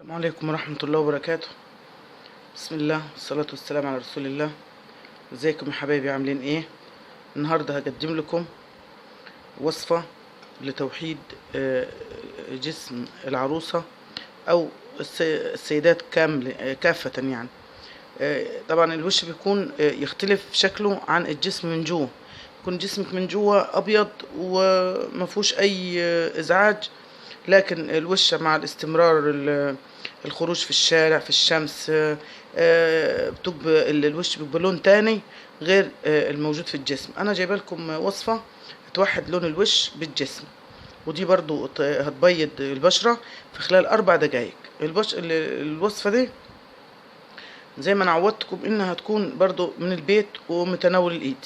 السلام عليكم ورحمة الله وبركاته. بسم الله والصلاة والسلام على رسول الله. ازيكم يا حبايبي، عاملين ايه؟ النهاردة هقدم لكم وصفة لتوحيد جسم العروسة او السيدات كامل كافة. يعني طبعا الوش بيكون يختلف شكله عن الجسم من جوه، يكون جسمك من جوه ابيض ومفهوش اي ازعاج، لكن الوش مع الاستمرار الخروج في الشارع في الشمس بتبقى الوش بيبقى لون تاني غير الموجود في الجسم. انا جايبه لكم وصفه هتوحد لون الوش بالجسم، ودي برضو هتبيض البشرة في خلال 4 دقايق. الوصفة دي زي ما انا عودتكم انها هتكون برضو من البيت ومتناول الايد.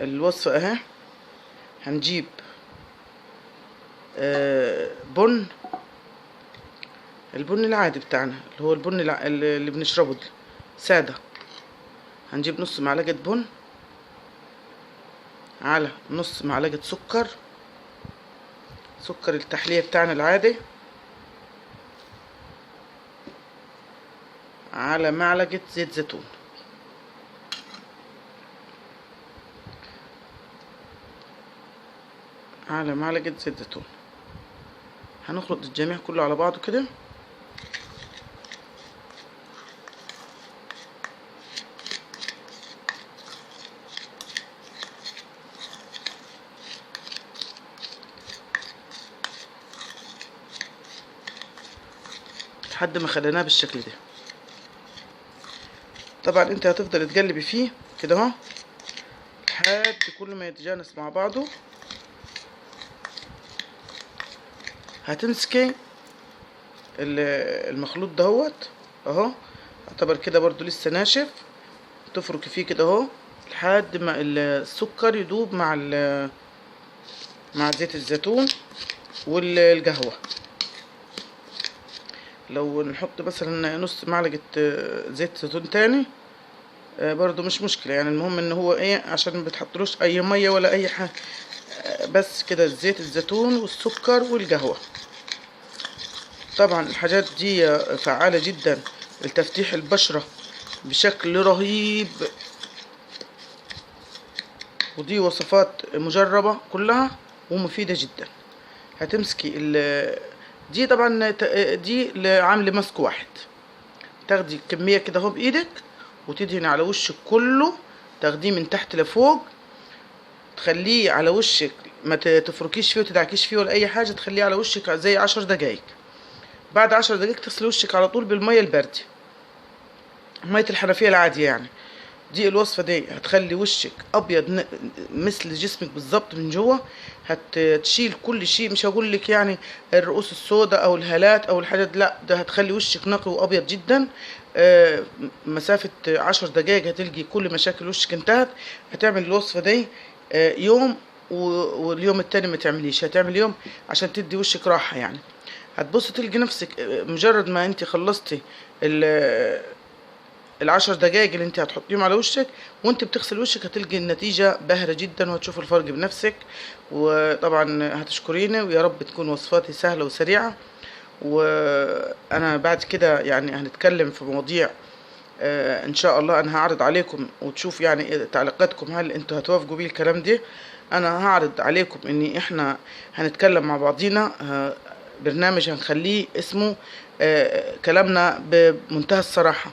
الوصفة اهي، هنجيب بن، البن العادي بتاعنا اللي هو البن اللي بنشربه ده سادة. هنجيب نص معلقة بن على نص معلقة سكر، سكر التحلية بتاعنا العادي، على معلقة زيت زيتون. على معلقة زيت زيتون. هنخلط الجميع كله على بعضه كده. لحد ما خليناه بالشكل ده. طبعا انت هتفضل تقلبي فيه كده اهو لحد كل ما يتجانس مع بعضه. هتمسكي المخلوط دهوت اهو، اعتبر كده برضو لسه ناشف، تفركي فيه كده اهو لحد ما السكر يدوب مع مع زيت الزيتون والقهوة. لو نحط مثلا نص معلقة زيت زيتون تاني برضو مش مشكلة، يعني المهم ان هو ايه، عشان ما بتحطلوش اي مية ولا اي حاجة، بس كده زيت الزيتون والسكر والقهوة. طبعا الحاجات دي فعالة جدا لتفتيح البشرة بشكل رهيب، ودي وصفات مجربة كلها ومفيدة جدا. هتمسكي دي طبعا دي لعامل ماسك واحد، تاخدي كمية كده اهو بايدك وتدهني على وشك كله، تاخديه من تحت لفوق، تخليه على وشك، ما تفركيش فيه وتدعكيش فيه ولا اي حاجة، تخليه على وشك زي 10 دقايق. بعد 10 دقايق تغسلي وشك على طول بالمية البارده، مية الحنفية العادية يعني. دي الوصفة دي هتخلي وشك ابيض مثل جسمك بالظبط من جوه، هتشيل كل شيء، مش هقول لك يعني الرؤوس السوداء او الهالات او الحاجات، لا ده هتخلي وشك نقي وابيض جدا. مسافة 10 دقايق هتلقي كل مشاكل وشك انتهت. هتعمل الوصفة دي يوم واليوم التاني ما تعمليش، هتعمل يوم عشان تدي وشك راحة يعني. هتبص تلقي نفسك مجرد ما انت خلصتي ال10 دقايق اللي انت هتحطيهم على وشك وانت بتغسل وشك، هتلقي النتيجة باهرة جدا وهتشوف الفرق بنفسك، وطبعا هتشكريني. ويا رب تكون وصفاتي سهلة وسريعة. وانا بعد كده يعني هنتكلم في مواضيع ان شاء الله انا هعرض عليكم وتشوف يعني تعليقاتكم، هل انتوا هتوافقوا بيه الكلام ده. انا هعرض عليكم ان احنا هنتكلم مع بعضينا برنامج هنخليه اسمه كلامنا بمنتهى الصراحة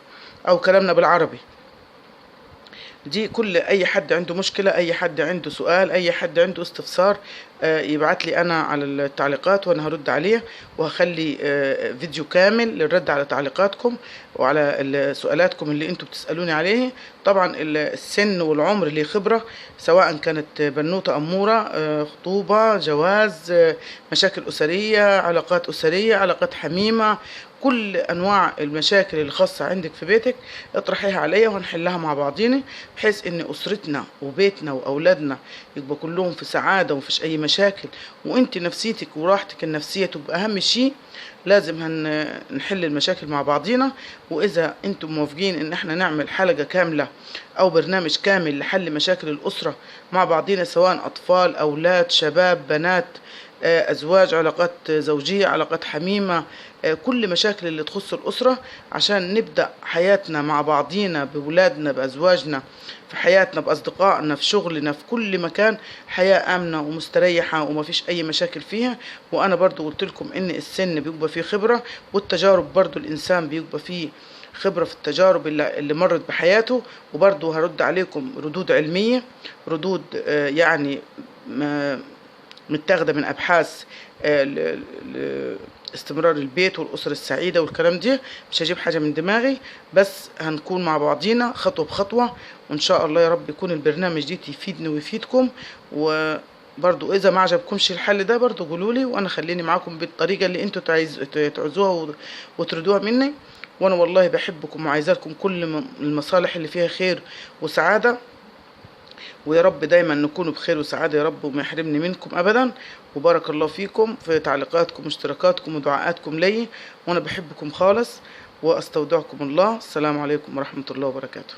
او كلامنا بالعربي. دي كل اي حد عنده مشكلة، اي حد عنده سؤال، اي حد عنده استفسار، يبعت لي انا على التعليقات وانا هرد عليه، وهخلي فيديو كامل للرد على تعليقاتكم وعلى سؤالاتكم اللي انتوا بتسألوني عليه. طبعا السن والعمر اللي خبرة، سواء كانت بنوتة أمورة، خطوبة، جواز، مشاكل أسرية، علاقات أسرية، علاقات حميمة، كل انواع المشاكل الخاصة عندك في بيتك اطرحيها عليا وهنحلها مع بعضينا، بحيث ان اسرتنا وبيتنا واولادنا يبقى كلهم في سعادة ومفيش اي مشاكل، وانت نفسيتك وراحتك النفسية تبقى اهم شيء. لازم نحل المشاكل مع بعضينا. واذا انتم موافقين ان احنا نعمل حلقة كاملة او برنامج كامل لحل مشاكل الاسرة مع بعضينا، سواء اطفال، اولاد، شباب، بنات، ازواج، علاقات زوجية، علاقات حميمة، كل مشاكل اللي تخص الأسرة، عشان نبدأ حياتنا مع بعضينا، بولادنا، بأزواجنا، في حياتنا، بأصدقائنا، في شغلنا، في كل مكان، حياة آمنة ومستريحة وما فيش أي مشاكل فيها. وأنا برضو قلت لكم إن السن بيبقى فيه خبرة، والتجارب برضو الإنسان بيبقى فيه خبرة في التجارب اللي مرت بحياته. وبرضو هرد عليكم ردود علمية، ردود يعني متاخده من ابحاث استمرار البيت والاسرة السعيدة والكلام دي. مش هجيب حاجة من دماغي، بس هنكون مع بعضينا خطوة بخطوة، وان شاء الله يا رب يكون البرنامج دي يفيدني ويفيدكم. وبرضو اذا ما عجبكمش الحل ده برضو قولولي، وانا خليني معاكم بالطريقة اللي انتوا تعوزوها وتردوها مني. وانا والله بحبكم وعايزه لكم كل المصالح اللي فيها خير وسعادة، ويا رب دايما نكونوا بخير وسعادة يا رب، وما يحرمني منكم أبدا. وبارك الله فيكم في تعليقاتكم واشتراكاتكم ودعاءاتكم لي، وأنا بحبكم خالص، وأستودعكم الله. السلام عليكم ورحمة الله وبركاته.